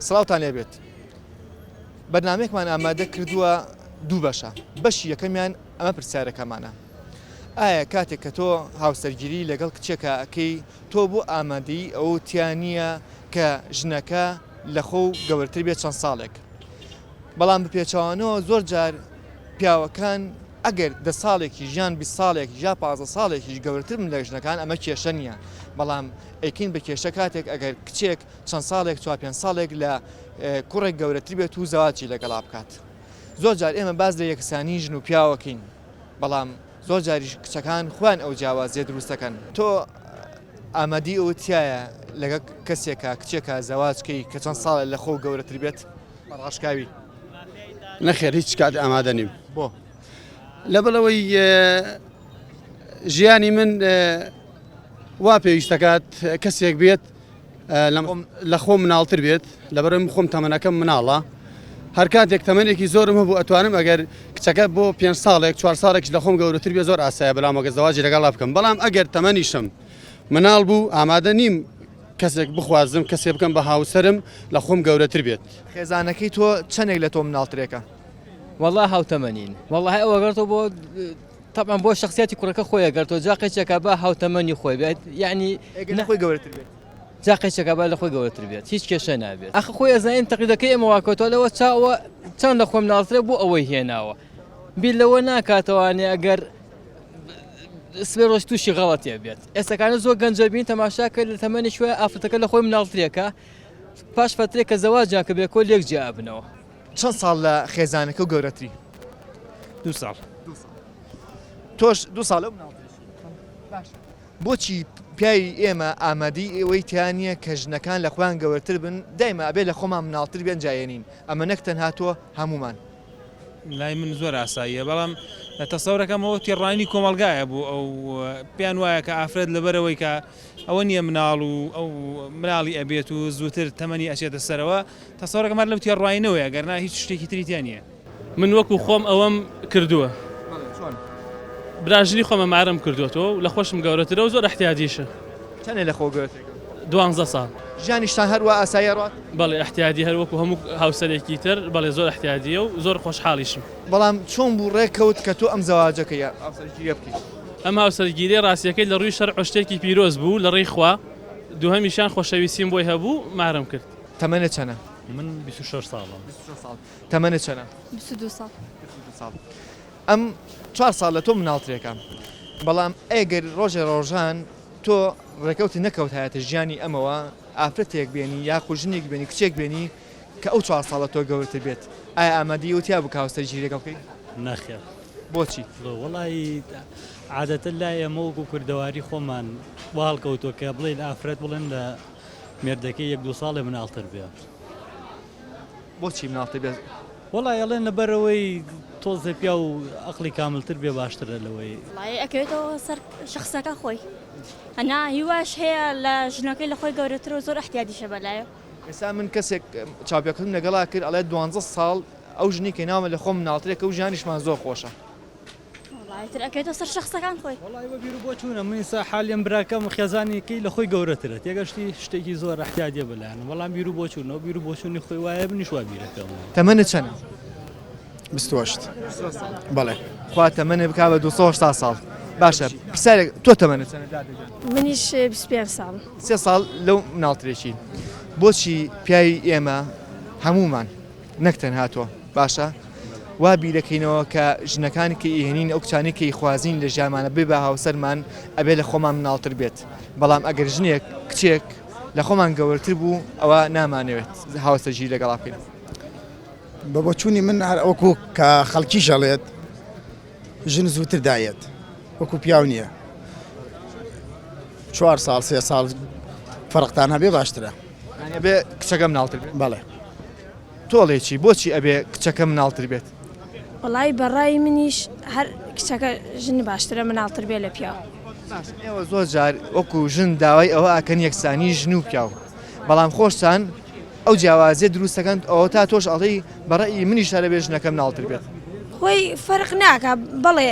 سڵاوتان لێبێت بەرنامەیەکمان ئامادە کردووە دوو بەشە بەشی یەکەمیان ئەمە پرسیارەکەمانە ئایا کاتێک کە تۆ هاوسەرگیری لەگەڵ کچێکە ئەکەی تۆ بۆ ئامادەی ئەو تیا نییە کە ژنەکە لە خۆ گەورەتر بێت چەند ساڵێک بەڵام بپێچەوانەوە زۆر جار پیاوەکان ئەگەر دە ساڵێکیش یان 20 ساڵێک یا 15 ساڵێکیش گەورەتر بن لە ژنەکان ئەمە کێشە نییە بەڵام ئەیکەین بە کێشە کاتێک ئەگەر کچێک چەند ساڵێک چوار پێنج ساڵێک لە کوڕێک گەورەتر بێت و زەواجی لەگەڵا بکات زۆر جار ئێمە باس لە یەکسانی ژن و پیاوەکەین بەڵام زۆر جاریش کچەکان خۆیان ئەو جیاوازیە دروست دەکەن تۆ ئامادی ئەوە تایە لەگەڵ کەسێکە کچێکە زەواجکەی کە چەند ساڵە لە خۆ گەورەتر بێت ڕاشکاوی نەخێر هیچ کات ئامادە نیم بۆ لەبەرئەوەی ژیانی من وا پێویستەکات کەسێک بێت لە خۆم مناڵتر بێت لەبەرم خۆم تەمەنەکەم مناڵە هەر کاتێک تەمەنێکی زۆرم هەبوو ئەتوانم ئەگەر کچەکە بۆ پێ ساڵێک چوار ساڵێکش لە خۆم گەورەتر بێ زۆر ئاسایە بەڵام ئەگەر زەواجی لەگەڵا بکەم بەڵام ئەگەر تەمەنیشم مناڵ بوو ئامادە نیم کەسێک بخوازم کەسێ بکەم بە هاوسەرم لە خۆم گەورەتر بێت. خێزانەکەی تۆ چەندێک لە تۆ مناڵترێکە؟ وەڵا هاوتەمەنین وەڵی ئەوە گەرتەوە بۆ تەبعەن بۆ شخصیاتی کوڕەکە خۆی ئەگەر تۆ جا قیچێکە با هاوتەمەنی خۆی بێت یعنی ئەگەر لە خۆی گەورەتر بێت جا قیچێکە با لە خۆی گەورەتر بێت هیچ کێشە نابێت ئەخ خۆی ئەزانین تەقیدەکەی ئێمە واکەوتوە لەوە چاوە چەند لە خۆم ناڵترە بۆ ئەوەی هێناوە بیر لەوە ناکاتەوانێ ئەگەر سبێ ڕۆژ تووشی غەڵەتێ بێت ئێستاکانە زۆر گەنجە بین تەماشا کرد لە تەمەنی شوێ ئافرەتەکە لە خۆی مناڵترێکە پاش فترێک کە زەواجیان کە بێکۆ لێک جیا بنەوە چەند ساڵ لە خێزانەکە و گەورەتری؟ دوو ساڵ. تۆش دوو ساڵ لەو مناڵتریشی. باشە بۆچی پیاوی ئێمە ئامادەی ئەوەی تیا نییە کە ژنەکان لە خۆیان گەورەتر بن دایمە ئەبێ لە خۆمان مناڵتر بێن جا یەنین ئەمە نەک تەنها تۆ هەموومان. لای من زۆر ئاساییە بەڵام تەسەورەکەم ئەوە تێڕوانینی کۆمەڵگایە بۆ ئەو پێیان وایە کە ئافرەت لەبەرەوەی کە ئەوە نییە مناڵ و ئەو مناڵی ئەبێت و زووتر تەمەنی ئەچێتە سەرەوە تەسەورەکەم هەر لەو تێڕوانینەوەیە گەرنا هیچ شتێکی تری تیا نییە. من وەکو خۆم ئەوەم کردووە. بەڵێ چۆن؟ براژنی خۆمە مارەم کردووەتەوە و لە خۆشم گەورەترە و زۆر ئەحتیاجیشە. چەنێ لە خۆو گەورەترە؟ دوانزە ساڵ. ژیانیشتان هەر وا ئاسایی ئەڕوات؟ بەڵێ ئەحتیادی هەر وەکو هەموو هاوسەرێکی تر بەڵێ زۆر ئەحتیادیە و زۆر خۆشحاڵیشم. بەڵام چۆن بوو ڕێکەوت کە تۆ ئەم زەواجەکەی هاوسەرگیریە بکەی؟ ئەم هاوسەرگیریە ڕاستیەکەی لە ڕووی شەرع شتێکی پیرۆز بوو لە ڕێی خوا، دووهەمیشیان خۆشەویستیم بۆی هەبوو مارەم کرد. تەمەنت چەنە؟ من 26 ساڵم. 26 ساڵ. تەمەنت چەنە؟ 22 ساڵ. 22 ساڵ. ئەم چوار ساڵ لە تۆ مناڵترێکە. بەڵام ئەگەر ڕۆژێ ڕۆژان تۆ ڕێکەوتی نەکەوتایەتە ژیانی ئەمەوە ئافرەتێک بێنی یاخود ژنێک بێنی کچێک بێنی کە ئەو چوار ساڵە تۆ گەورەتر بێت ئایا ئامادەی ئەوە تیا بوو کە هاوسەرگیری لەگەڵ بکەی؟ نەخێر. بۆچی؟ وەڵایی عادەتەن لای ئێمە وەکو کوردەواری خۆمان وا هەڵکەوتووە کە بڵێین ئافرەت بڵێن لە مێردەکەی یەک دوو ساڵێ مناڵتر بێ. بۆچی مناڵتر بێ؟ وەڵای ئەڵێن لەبەرئەوەی تۆزێ پیاو ئەقڵی کاملتر بێ باشترە لەوەی. وەڵایی ئەکەوێتەوە سەر شەخسەکە خۆی ئەنا هیواش هەیە لە ژنەکەی لە خۆی گەورەترە و زۆر ئەحتیادیشە بەلایەوە. ئێستا من کەسێک چاوپێکەوتنم لەگەڵا کرد ئەڵێ دوانزە ساڵ ئەو ژنەی کە ناومە لە خۆم مناڵترێکە و ژیانیشمان زۆر خۆشە. وەڵای تر ئەکەوێتە سەر شەخسەکان خۆی. وەڵای بە بیرو بۆچوونە من ئیستا حالیەن براکەم خێزانیکەی لە خۆی گەورەترە تێگەشتی شتێکی زۆر ئەحتیادیە بەلایانەوە بەڵام بیرو بۆچوونەوە بیرو بۆچوونی خۆی وایە منیش وا بیرەکەمەوە. تەمەنت چەنە؟ 28 بەڵێ. خوا تەمەنت بکا بە 280 ساڵ باشە پرسیارێک تۆ تەمەنت چەنە دادە گیان؟ منیش 25 ساڵم. سێ ساڵ لەو مناڵترێکی بۆچی پیاوی ئێمە هەموومان نەک تەنها تۆ باشە وا بیرەکەینەوە کە ژنەکان کە ئیهێنین ئەو کچانی کە ئیخوازین لە ژیانمانە بێ بە هاوسەرمان ئەبێ لە خۆمان مناڵتر بێت بەڵام ئەگەر ژنێک کچێک لە خۆمان گەورەتر بوو ئەوە نامانەوێت هاوسەرگیری لەگەڵا بکەین. بە بۆچوونی من هەر وەکو کە خەڵکیش ئەڵێت ژن زووتر دایەت وەکو پیاو نییە چوار ساڵ سێ ساڵ فەرقتان هەبێ باشترە. یانی ئەبێ کچەکە مناڵتر بێت؟ بەڵێ. تۆ ئەڵێی چی بۆچی ئەبێ کچەکە مناڵتر بێت؟ وەڵایی بەڕای منیش هەر کچەکە ژن باشترە مناڵتر بێ لە پیاو. باشە ئێوە زۆر جار وەکو ژن داوای ئەوە ئەکەن یەکسانی ژن و پیاو بەڵام خۆشتان ئەو جیاوازیە دروست دەکەن ئەوەتا تۆش ئەڵێی بە ڕەئی منیش هەر ئەبێ ژنەکەم مناڵتر بێت. خۆی فەرق ناکا بەڵێ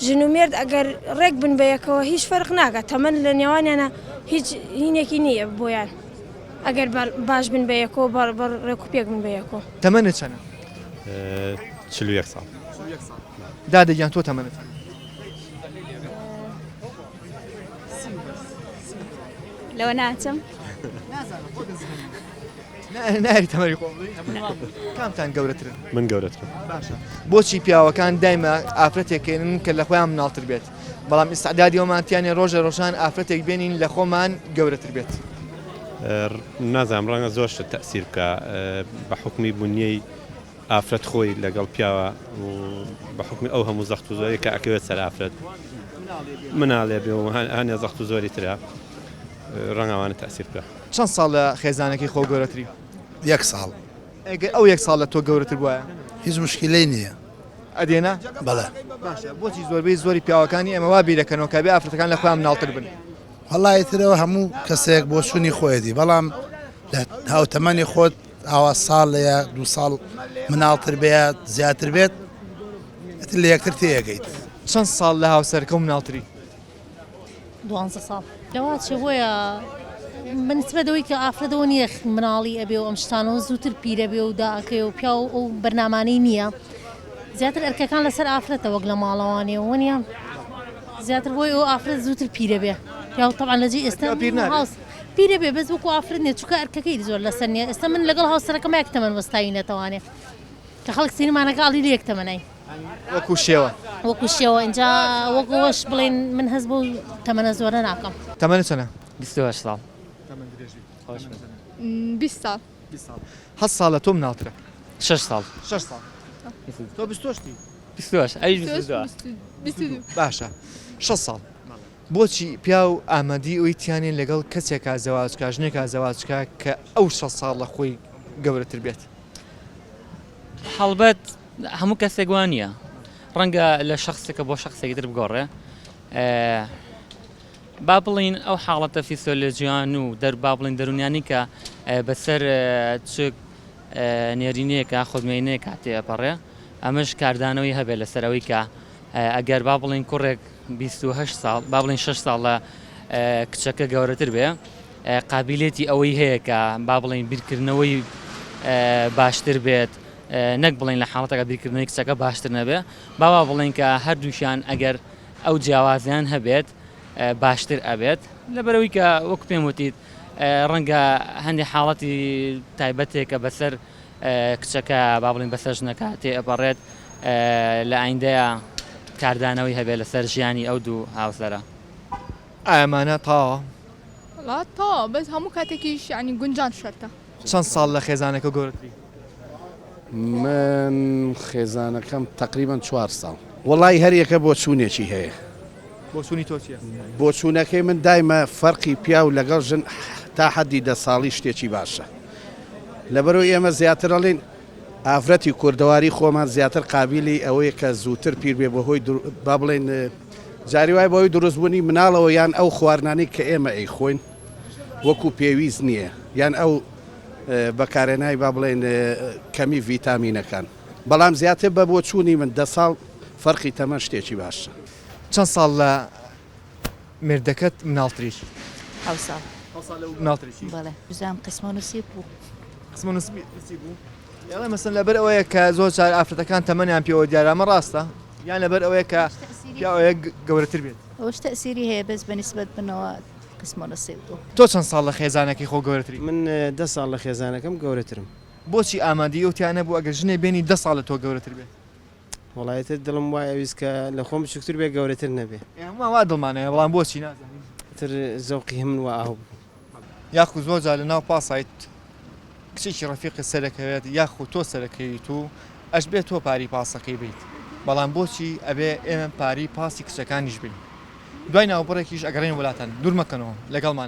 ژن و مێرد ئەگەر ڕێک بن بە یەکەوە هیچ فەرق ناکا تەمەن لە نێوانیانە هیچ هینێکی نییە بۆیان. ئەگەر باش بن بە یەکۆ بە ڕێک و پێک بن بە یەکۆ. تەمەنت چەنە؟ 41 ساڵ. دادە گیان تۆ تەمەنت چەنە؟ لەوە ناچم. ناری تەمەری خۆم کامتان گەورەترن؟ من گەورەترم. باشە بۆچی پیاوەکان دایمە ئافرەتێکێنن کە لە خۆیان مناڵتر بێت بەڵام ئیسعدادی ئەومان تیانێ ڕۆژە ڕۆژان ئافرەتێک بێنین لە خۆمان گەورەتر بێت؟ نازانم ڕەنگە زۆر شت تەئسیر بکا بە حوکمی بونیەی ئافرەت خۆی لەگەڵ پیاوە و بە حوکمی ئەو هەموو زەخت و زۆری کە ئەکەوێت سەر ئافرەت مناڵێ بێ و هەنێ زەخت و زۆری ترە ڕەنگە ئەوانە تەئسیر بکا. چەند ساڵ لە خێزانەکەی خۆ گەورەتری؟ یەک ساڵ. ئەگەر ئەو یەک ساڵ لە تۆ گەورەتر بوایە؟ هیچ مشکیلەی نییە. ئەدێنا؟ بەڵێ. باشە بۆچی زۆربەی زۆری پیاوەکانی ئێمە وا بیرەکەنەوە کە بێ ئافرەتەکان لە خۆیان مناڵتر بن؟ وەڵا ئیتر ئەوە هەموو کەسێک بۆچوونی خۆیەتی بەڵام لە هاوتەمەنی خۆت ئاوا ساڵ یا دوو ساڵ مناڵتر بێ یا زیاتر بێت ئیتر لە یەکتر تێیەگەیت. چەند ساڵ لە هاوسەرەکە و مناڵتری؟ دوانزە ساڵ لەوە چێ بۆیە بەنسبەت ئەوەی کە ئافرەت ئەوە نییە مناڵی ئەبێ و ئەم شتانەوە زووتر پیرە بێ و داکەی و پیاو ئەو بەرنامانەی نییە زیاتر ئەرکەکان لەسەر ئافرەتە وەک لە ماڵەوانێ و نییە زیاتر بۆی ئەو ئافرەت زووتر پیرە بێ پیاو تەبعەن لەجێی ئێستا پیاو پیر نابێ؟ هاوس پیرە بێ بەس وەکو ئافرەت نییە چونکە ئەرکەکەی زۆر لەسەر نییە ئێستا من لەگەڵ هاوسەرەکەم یەک تەمەن وەستاوینەتەوانێ کە خەڵک سینمانەکە ئەڵی لە یەک تەمەنای. وەکو شێوە. وەکو شێوە ئینجا وەک ئەوەش بڵێین من هەست بەو تەمەنە زۆرە ناکەم. تەمەنت چەنە؟ 28 ساڵ. تەمەن درێژ بیت. خۆش بێت. 20 ساڵ. 20 ساڵ. هەشت ساڵ لە تۆ مناڵترە. شەش ساڵ. شەش ساڵ. تۆ 28 ی؟ 28 ئەویش 22. 22. باشە شەش ساڵ. بۆچی پیاو ئامادەی ئەوەی تیا نیە لەگەڵ کەسێکا زەواج کا ژنێکا زەواج کا کە ئەو شەش ساڵ لە خۆی گەورەتر بێت؟ هەڵبەت هەموو کەسێک وا نییە ڕەنگە لە شخصێکە بۆ شخصێکی تر بگۆڕێ با بڵین ئەو حاڵەتە فیسۆلۆژیان و دەر با بڵین دەرونیانی کە بەسەر چ نێرینەیەکە خودمێینەیەک تێپەڕێ ئەمەش کاردانەوەی هەبێت لەسەر ئەوەی کە ئەگەر با بڵین کوڕێک 28 ساڵ با بڵین 6 ساڵ لە کچەکە گەورەتر بێ قابیلێتی ئەوەی هەیە کە با بڵێین بیرکردنەوەی باشتر بێت نەک بڵێن لە حاڵەتەکە بیرکردنەوەی کچەکە باشتر نەبێ با وا بڵێن کە هەردووشیان ئەگەر ئەو جیاوازیان هەبێت باشتر ئەبێت لەبەرەوەی کە وەک پێم وتیت ڕەنگە هەندێک حاڵەتی تایبەتێکە بەسەر کچەکە با بڵین بەسەر ژنەکە تێ ئەپەڕێت لە ئایندەیە کاردانەوەی هەبێت لەسەر ژیانی ئەو دوو هاوسەرە. ئایا مانا تەواوە؟ وەڵا تەواوە بەس هەموو کاتێکیش یانی گونجان شەرتە. چەند ساڵ لە خێزانەکە گەورەتری؟ من خێزانەکەم تەقریبەن چوار ساڵ. وەڵایی هەر یەکە بۆچوونێکی هەیە. بۆچوونی تۆ چیە؟ بۆچوونەکەی من دایمە فەرقی پیاو لەگەڵ ژن تا حەدی دە ساڵی شتێکی باشە. لەبەرئەوەی ئێمە زیاتر ئەڵێین ئافرەتی کوردەواری خۆمان زیاتر قابیلی ئەوەیە کە زووتر پیر بێ بەهۆی با بڵێین جاری وایە بەهۆی دروستبوونی مناڵەوە یان ئەو خواردنانەی کە ئێمە ئەیخۆین وەکو پێویست نییە یان ئەو بەکارهێنای با بڵێین کەمی ڤیتامینەکان بەڵام زیاتر بە بۆچوونی من دە ساڵ فەرقی تەمەن شتێکی باشە. چەند ساڵ لە مێردەکەت مناڵتریت؟ حەوت ساڵ. حەوت ساڵ لەو مناڵتریی؟ بەڵێ بزانم قسمە و نسیب بوو. قسمە و نسیب بوو؟ ئەڵێ مەسەن لەبەر ئەوەیە کە زۆر جار ئافرەتەکان تەمەنیان پێوە دیارە ئەمە ڕاستە؟ یان لەبەر ئەوەیە کە پیاوەیەک گەورەتر بێت؟ ئەوەش تەئسیری هەیە بەس بە نیسبەت منەوە قسمە و نسیب بوو. تۆ چەند ساڵ لە خێزانەکەی خۆ گەورەتری؟ من دە ساڵ لە خێزانەکەم گەورەترم. بۆچی ئامادەیی ئەو تیا نەبوو ئەگەر ژنێ بێنی دە ساڵ لە تۆ گەورەتر بێت؟ وەڵا ئیتر دڵم وای ئەویست کە لە خۆم بچوکتر بێ گەورەتر نەبێ. ئێ هەموومان وا دڵمان هەیە بەڵام بۆچی نازانین. ئیتر زەوقی من وا ئاو بوو. یاخود زۆر جار لەناو پاسایت کچێکی ڕەفیقت سەرەکەوێت یاخود تۆ سەرەکەویت و ئەشبێ تۆ پارەی پاسەکەی بەیت بەڵام بۆچی ئەبێ ئێمە پارەی پاسی کچەکانیش بەین دوای ناوبڕێکیش ئەگەڕێین وەلاتان دوور مەکەنەوە لەگەڵمان.